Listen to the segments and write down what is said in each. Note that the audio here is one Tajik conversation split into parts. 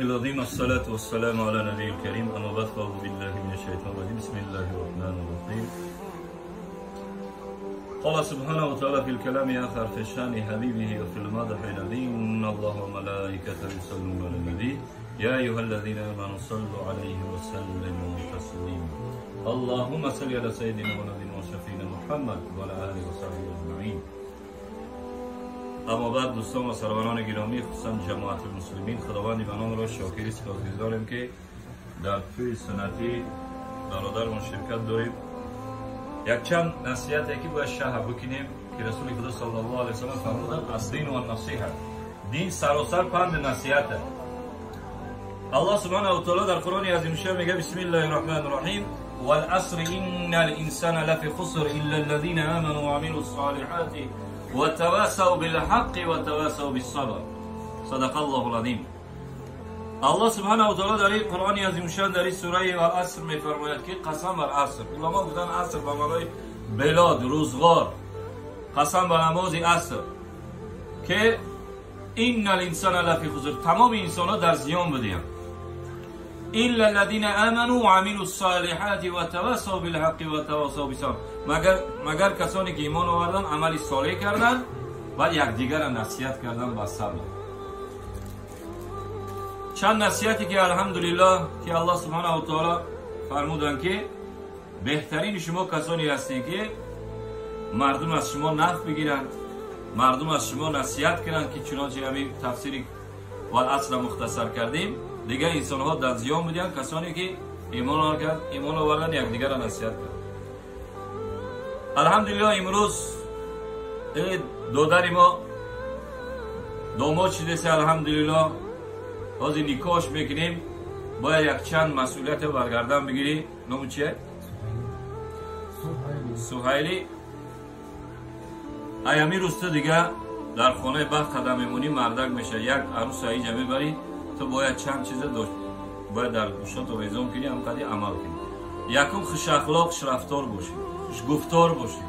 العظيم الصلاة والسلام على نبي الكريم أما بعد فأعوذ بالله من الشيطان الرجيم بسم الله الرحمن الرحيم قال سبحانه وتعالى في الكلام آخر في شان حبيبه وفي المدح الذي إن الله وملائكته يصلون على النبي يا أيها الذين آمنوا صلوا عليه وسلموا تسليما اللهم صل على سيدنا ونبينا وشفينا محمد وعلى آله وصحبه أجمعين. اما بعد دوستان و سروران گرامی، خصوصا جماعت مسلمین، خداوند منان را شاکری سپاسگزاریم که در توی سنتی برادرمون شرکت داریم. یک چند نصیحت که باید شهر بکنیم که رسول خدا صلی الله علیه و سلم فرمودند الدین و النصیحه، دین سراسر پند نصیحت. الله سبحانه و تعالی در قرآن عظیم الشان میگه بسم الله الرحمن الرحیم والعصر ان الانسان لفی خسر الا الذين آمنوا وعملوا الصالحات وتواصوا بالحق وتواصوا بالصبر. صدق الله العظیم. الله سبحانه و تعالی در قرآن عظیم الشان در سوره والعصر میفرماید که قسم بر عصر. علما گفتن عصر به معنای بلاد، روزگار، قسم بر نماز عصر که ان الانسان لفی خسر، تمام انسان ها در زیان بودند، الا الذين آمنوا وعملوا الصالحات وتواصوا بالحق وتواصوا بالصبر، مگر کسانی که ایمان آوردن، عمل صالح کردند و یکدیگر را نصیحت کردند با صبر. چند نصیحتی که الحمدلله که الله سبحانه و تعالی فرمودند که بهترین شما کسانی هستید که مردم از شما نفع بگیرند، مردم از شما نصیحت کنند که چنانچه همین تفسیر والعصر مختصر کردیم، دیگر انسان ها در زیان بودند، کسانی که ایمان آوردن یکدیگر را نصیحت کردند. الحمدلله امروز دادر ما داماد شده، الحمدلله حاضر نکاح میکنیم، باید یک چند مسئولیت برگردن بگیری. نام چیه؟ سهیلی. ایامی روز تو دیگه در خانه بخت قدم میمونی، مردک میشه، یک عروس اینجا میبری، تو باید چند چیز داشت باید در گوشات آویزون کنی، هم قدی عمل کنی. یکم خوش اخلاق، خوش رفتار باشی، خوش گفتار باشی.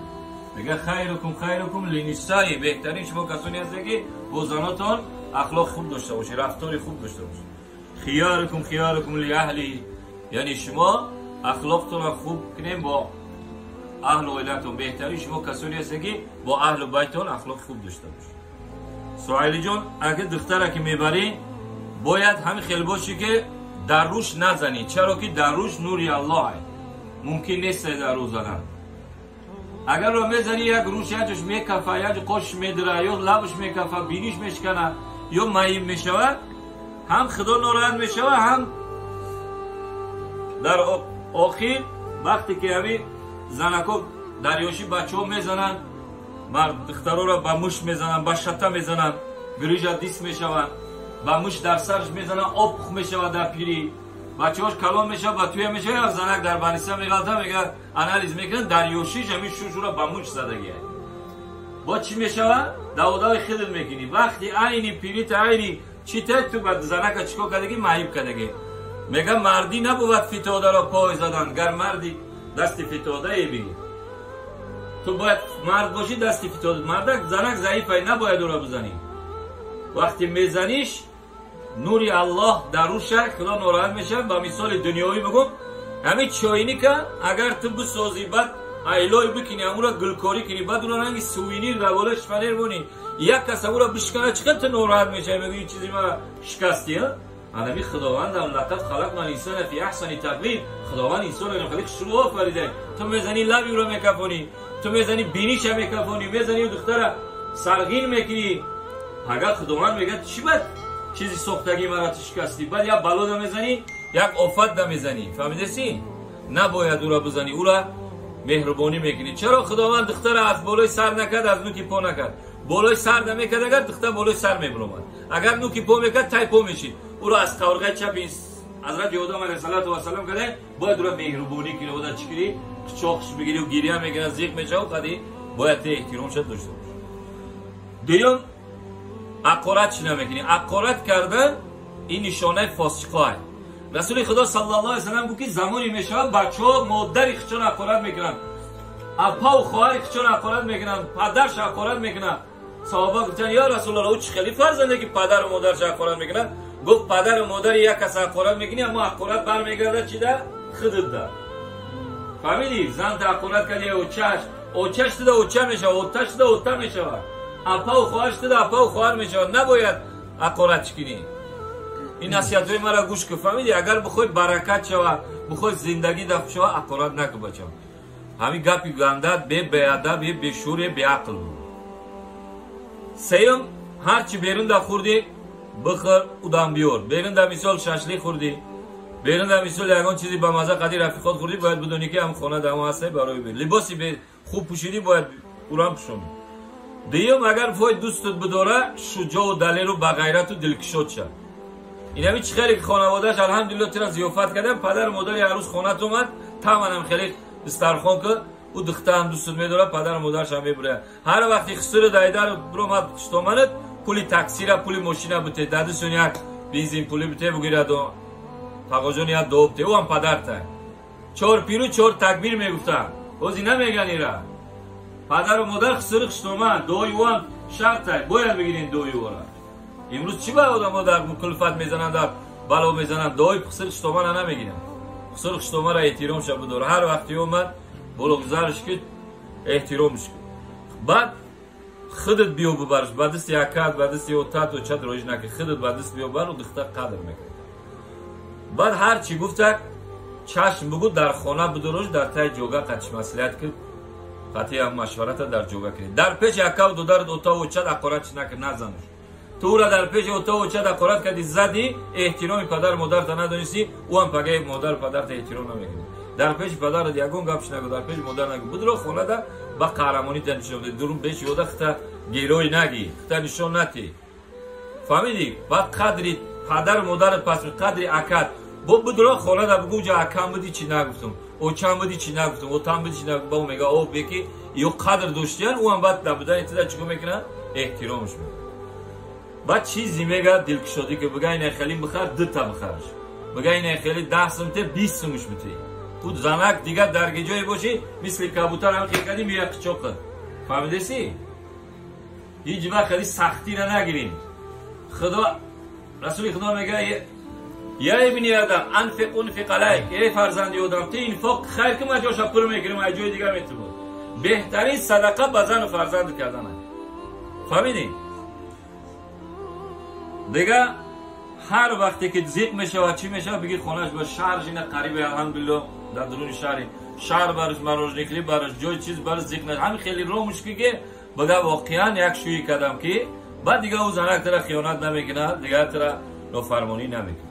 میگه خیرکم خیرکم لنسائی، بهترین شما کسانی هستید که با زناتان اخلاق خوب داشته باشی، رفتار خوب داشته باشی. خیارکم خیارکم لاهلی، یعنی شما اخلاقتون را خوب کنیم با اهل و عیلتون. بهترین شما کسانی هستید که با اهل و بیتون اخلاق خوب داشته باشی. سهیلی جان، اگه دختره که میبری باید همین خیلی باشی که در روش نزنی، چرا که در روش نوری الله ممکن نیست در رو زدن. اگر رو میزنی یک روش یک جاش میکفه، یک قاش میدره، یا لبش میکفه، بینیش میشکنه، یا معیب میشوه، هم خدا ناراحت میشوه، هم در آخر وقتی که همین زنکا دریاشی بچه ها میزنن، مرد دخترها را به مش میزنن، به شته میزنن، گریجا دیس میشون، با مش در سرش میزنن، آب پخ میشه در پیری، بچه‌هاش کلام میشه، با توی میشه، یا زنک در بنیسه میغلطه، میگه آنالیز میکنن، دریوشیش همین شوشو را با مش زدگیه. با چی میشه؟ داودای خیدل میکنی. وقتی عینی پیریت عینی چیته تو با زنک چیکار کردگی؟ معیب کردگی. میگه مردی نبود فتاده را پای زدن، گر مردی دست فتاده ای بگی. تو باید مرد باشی دست فتاده. مردک زنک ضعیفه، نباید او را بزنی. وقتی میزنیش نوری الله در روشه، خدا ناراحت میشه. با مثال دنیایی بگم، همین چاینی که اگر تو بسازی بعد ایلای بکنی، همون را گلکاری کنی، بعد اون رنگ سوینیر در بالا شفنیر بونی، یک کس اون را بشکنه، چقدر تو ناراحت میشه، میگه این چیزی ما شکستی ها. انمی خداوند هم لقد خلقنا الانسان فی احسن تقویم، خداوند انسان رو خیلی خوشرو آفریده. تو میزنی لبی رو میکفونی، تو میزنی بینیش میکفونی، میزنی دختره سرغین میکنی. اگر خداوند میگه چی بد چیزی ساختگی مرا شکستی، بعد یا بلا دا میزنی، یک آفت دا میزنی، فهمیدسی؟ نباید او را بزنی، او را مهربانی میکنی. چرا خداوند دختر از بالای سر نکرد، از نوکی پا نکرد؟ بالای سر نمیکرد اگر دختر بالای سر میبرآمد، اگر نوکی پا میکرد تای پا میشید. او را از قورغه چپ حضرت آدم علیه السلام کرده، باید او را مهربانی کنی، او را چی کنی؟ چاقش بگیری و گریه میکنه، زیق میشه و قدی باید احترام شد داشته باشی. دوم حقارت چی نمیکنی؟ حقارت کردن این نشانه فاسقه. رسول خدا صلی الله علیه و سلم گفت که زمانی میشود بچه‌ها مادر خودشون حقارت میکنن، اپا و خواهر خودشون حقارت میکنن، پدرش حقارت میکنن. صحابه گفتن یا رسول الله او چه خیلی فرزنده که پدر و مادرش حقارت میکنن؟ Гуфт падару модари як кас ҳақорат мекунӣ, аммо ҳақорат бармегардад чида? Худат. Фаҳмидӣ? Зан та ҳақорат кардӣ, очаш, очаш туда оча мешавад, оташ туда ота мешавад, апаву хоҳарш туда апаву хоҳар мешавад. Набояд ҳақорат чӣ кунӣ. Ин насиҳатҳои маро гӯш кун, фаҳмидӣ? Агар бихоҳӣ баракат шавад, бихоҳӣ зиндагӣ дафт шавад, ҳақорат накун бачам. Ҳамин гапи гандат беадаб, бешӯр, беақл буд. Сеюм, ҳарчи берунда хӯрдӣ бихӯр, удам биёр. Берунда мисол шашлик хӯрдӣ, берунда мисол ягон чизи ба маза қади рафиқот хӯрдӣ, бояд бидонӣ ки ҳам хона дамо ҳастай барои бир. Либоси хуб пӯшидӣ, бояд урам пӯшонӣ. Дуюм, агар фой дӯстат бидора, шуҷоу далеру бағайрату дилкушод шав. Инами чӣ хеле ки хонаводааш алҳамдулилло тира зиёфат кардам, падару модари ҳар рӯз хонат омад, таманам хеле дастархон ки ӯ духтарам дӯстат медорад, падару модараш ҳам мебурад. Ҳар вақти хусури дайдар биромад штоманат, пули таксира, пули мошина бите, дадисон як бензин пули бите, бугирад тағоҷон як дуо бите, ӯ ҳам падарта. Чор пиру чор такбир мегуфтанд. Ози намеган ира. Падару модар хусури хуштоман, дуои ӯ ҳам шарта, бояд бигирин дуои ӯро. Имрӯз чӣ ба одамо дар кулфат мезананд, дар бало мезананд, дуои хусури хуштомана намегиранд. Хусури хуштоманро эҳтиромша бидор. Ҳар вақти омад болоғузарш ки эҳтиромш кун. Баъд худат биё бибарш, ба дасти якат, ба дасти отат, очат роиҷ накун, худат ба даст биё бар, ӯ духтар қадр мекунад. Баъд ҳар чӣ гуфтак чашм бугу, дар хона бидорош, дар таи ҷога қатиш маслиҳат кун, қатъи машварата дар ҷога кунед. Дар пеши акав додарат, отаву очат ҳақорат чӣ накун, назануш. Ту ӯра дар пеши отаву очат ҳақорат кардӣ, задӣ, эҳтироми падару модарта надонистӣ, ӯ ҳам пагаи модару падарта эҳтиром намекунад. Дар пеши падарат ягон гапш нагӯ, дар пеши модар нагӯ. Бидро хонада ба қаҳрамонита нишон бидеҳ. Дурун пеши ода хита герой нагӣ, хита нишон натӣ. Фаҳмидӣ? Баъд қадри падару модарат пас, қадри акат. Бо бидро хонада бугӯ, ҷа акам будӣ чӣ нагуфтум, очам будӣ чӣ нагуфтум, отам будӣ чӣ нагуфтум. Ба ӯ мега, о беки ё қадр доштиян, ӯ ҳам баъд набудани тида чӣ кор мекунад? Эҳтиромш мекунад. Баъд чизе мега дилкушодӣ ки бига ина хеле бихар, дута бихарш. Бига ина хеле 10 сум те, 20 сумш бите. Ту занак дигар дар ҷое бошӣ, мисли кабутар ҳам хел кардӣ, мея қичоқат. Фаҳмидесӣ? Ҳеҷ вақт хеле сахтиро нагирем. Худо Расули Худо мега, я ибни Адам, анфиқ унфиқ алайк. Эй фарзанди одам, ту инфоқ хайр ки ман ҷоша пур мекунам, аз ҷои дигар метубод. Беҳтарин садақа ба зану фарзанд кардан. Фаҳмидӣ? Дига ҳар вақте ки зиқ мешавад, чӣ мешавад, бигир хонааш ба шаҳр жина қарибе, алҳамдулилло, дар дуруни шаҳри шаҳр барш, марожникли барш, ҷои чиз барш зиқ на. Ҳамин хеле ромуш ки бага воқеан як шӯӣ кардам ки баъд дига ӯ занак тара хиёнат намекунад, дигар тара нофармонӣ намекунад.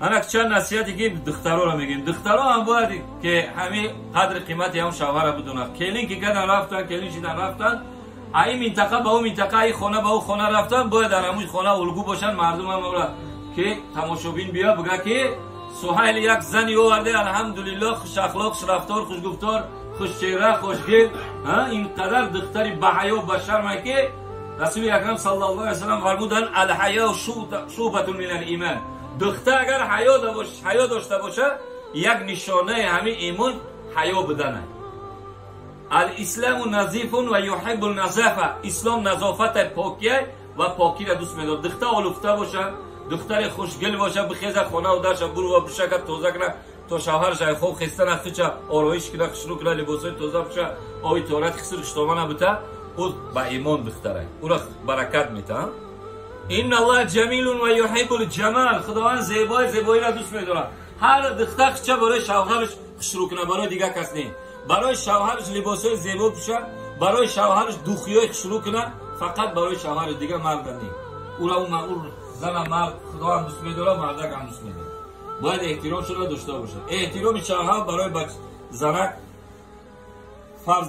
Анак чанд насиҳате ки духтароро мегӯем. Духтаро ҳам бояд ки ҳамин қадри қимати ҳам шавҳара бидонад. Келин ки кардан рафтан, келин шидан рафтан, ай минтақа ба ӯ минтақа, ай хона ба ӯ хона рафтан, бояд дар ҳамун хона улгӯ бошанд. Мардум ҳам ора ки тамошобин биё бига ки Суҳайл як зани оварде, алҳамдулилло, хушахлоқ, хушрафтор, хушгуфтор, хушчеҳра, хушгел, инқадар духтари баҳаё башарма ки Расули Акрам саллаллоҳу алайҳи васаллам фармуданд, алҳаё шӯъбатун минал имон. Духтар агар ҳаё дошта бошад, як нишонаи ҳамин имон ҳаё буданад. Алисламу назифун ва юҳиббу назафа. Ислом назофата покия ва покиро дӯст медорад. Духтар олуфта бошад, духтари хушгел бошад, бихеза хонаву дарша бурва бишака тоза кунад, то шавҳараш ай хоб хестана хича ороиш кунад, хушрӯ кунад, либосҳои тоза пӯша, оби тоҳарат хиср хуштомана бита, ӯ ба имон духтара, ӯро баракат метаҳад. Инна Аллоҳ ҷамилун ва юҳиббул ҷамал. Худованд зебои зебоиро дӯст медорад. Ҳар духтар хича барои шавҳараш хушрӯ кунад, барои дигар кас не. Барои шавҳараш либосҳои зебо пӯша, барои шавҳараш духиҳои хушрӯ кунад, фақат барои шавҳараш, дигар марда не. Ӯра ӯ зана мард Худо ҳам дӯст медорад, мардак ҳам дӯст медорад. Бояд эҳтиромшонро дошта бошад. Эҳтироми шавҳар барои занак фарз.